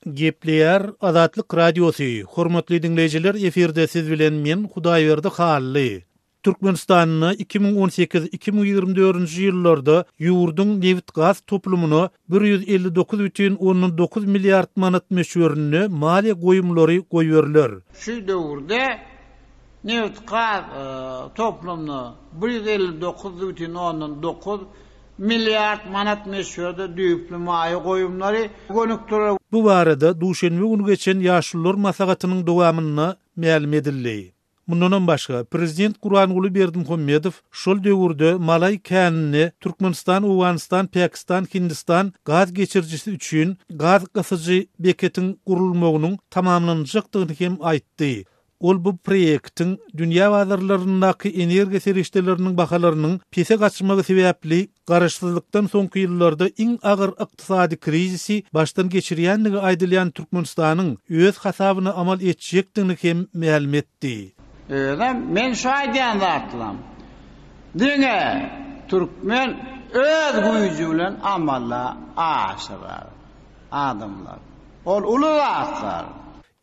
Gepleýär Azatlyk Radiosy, Hormatly diňleýjiler efirde siz bilen men Hudaýberdi Hally. Türkmenistanda 2018, 2024-nji ýyllarda ýurduň nebit-gaz toplumyna 159 bütin ondan 9 milliard manat möçberinde maliýe goýumlary goýberiler. Şu döwürde nebit-gaz toplumyna 159 bütin ondan 9 Milliard manat möçberde düýpli maýa goýumlary gönükdiriler. Bu barada duşenbe güni geçen Ýaşulular maslahatynyň dowamynda mälim edildi. Mundanam başga, prezident Gurbanguly Berdimuhamedow şol döwürde Malaý käninde Türkmenistan, Owganystan, Pakistan, Hindistan gaz geçirijisi üçin gaz gysyjy beketiň gurulmagynyň tamamlanjakdygyny hem aýtdy. Ol bu proýektiň dünýä bazarlaryndaky energiýa serişdeleriniň bahalarynyň pese gaçmagy sebäpli garaşsyzlykdan soňky ýyllarda iň agyr ykdysady krizisi başdan geçirýändigi aýdylýan Türkmenistanyň öz hasabyna amal etjekdigini hem mälim etdi. Özem men şu aýdýan zatlam diňe türkmen öz güýji bilen amala aşyrar adamlar. Ol uly zatlar.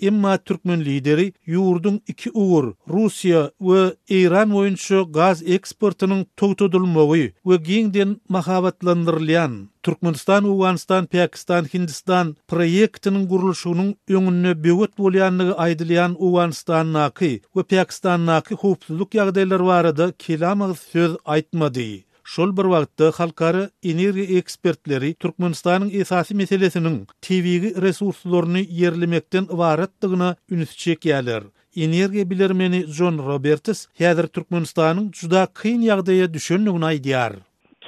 Emma türkmen lideri ýurduň iki ugur, Russiýa we Eýran boýunça gaz eksportynyň togtadylmagy we giňden mahabatlandyrylýan Türkmenistan, Owganystan, Pakistan, Hindistan proýektiniň gurluşygynyň öňünde böwet bolýandygy aýdylýan Owganystandaky we Pakistandaky howpsuzlyk ýagdaýlary barada kelam agyz söz aýtmady. Şol bir wagtda, halkara energiýa ekspertleri Türkmenistanyň esasy meselesiniň tebigy resurslaryny ýerlemekden ybaratdygyna ünsi çekýärler. Energiýa bilermeni Jon Roberts häzir Türkmenistanyň juda kyn ýagdaýa düşendigini aýdýar.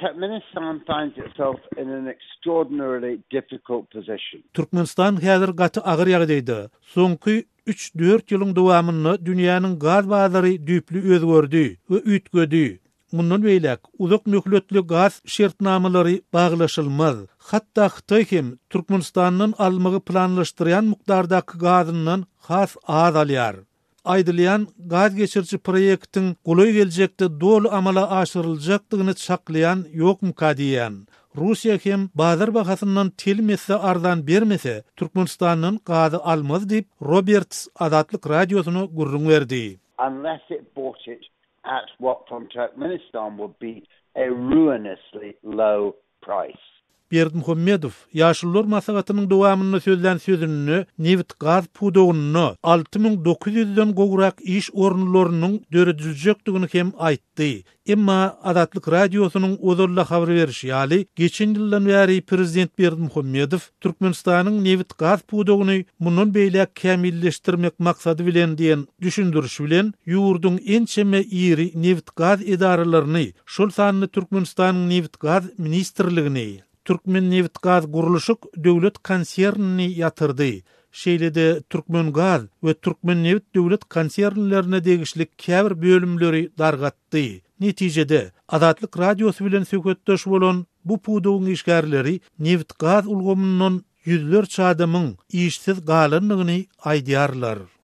Turkmenistan finds itself in an extraordinarily difficult position. Türkmenistan häzir gaty agyr ýagdaýda. Soňky üç-dört ýylyň dowamynda dünýäniň gaz bazary düýpli özgerdi we üýtgedi. Mundan beýläk uzak möhletli gaz şertnamalary baglaşylmaz. Hatda Hytaý hem Türkmenistandan almagy planlaşdyrýan mukdardaky gazyndan has az alýar. Aýdylýan gaz geçiriji proýektiň golaý geljekde doly amala aşyryljakdygyny çaklaýan ýokmyka diýýän. Russiýa hem bazar bahasyndan telim esse arzan bermese, Türkmenistandan gazy almaz diýip, Roberts Azatlyk Radiosyna gürrüň berdi. Unless it bought it at what from Turkmenistan would be a ruinously low price. Berdimuhamedow Ýaşulular maslahatynyň dowamynda sözlän sözünde nebit-gaz pudagynda 6900 den gowrak iş orunlarynyň dörediljekdigini hem aýtdy. Emma Azatlyk Radiosynyň ozal-da habar berişi ýaly, geçen ýyldan bäri prezident Berdimuhamedow Türkmenistanyň nebit-gaz pudagyny mundan beýläk kämilleşdirmek maksady bilen diýen düşündiriş bilen ýurduň ençeme iri nebit-gaz edaralaryny, şol sanda Türkmenistanyň Nebit-gaz ministrligini, Türkmennebitgazgurluşyk döwlet konsernini ýatyrdy. Şeýle-de Türkmengaz we Türkmennebit döwlet konsernlerine degişli käbir bölümleri dargatdy. Netijede, Azatlyk Radiosy bilen söhbetdeş bolan bu pudagyň işgärleri nebit-gaz ulgamyndan ýüzlerçe adamyň işsiz galandygyny aýdýarlar.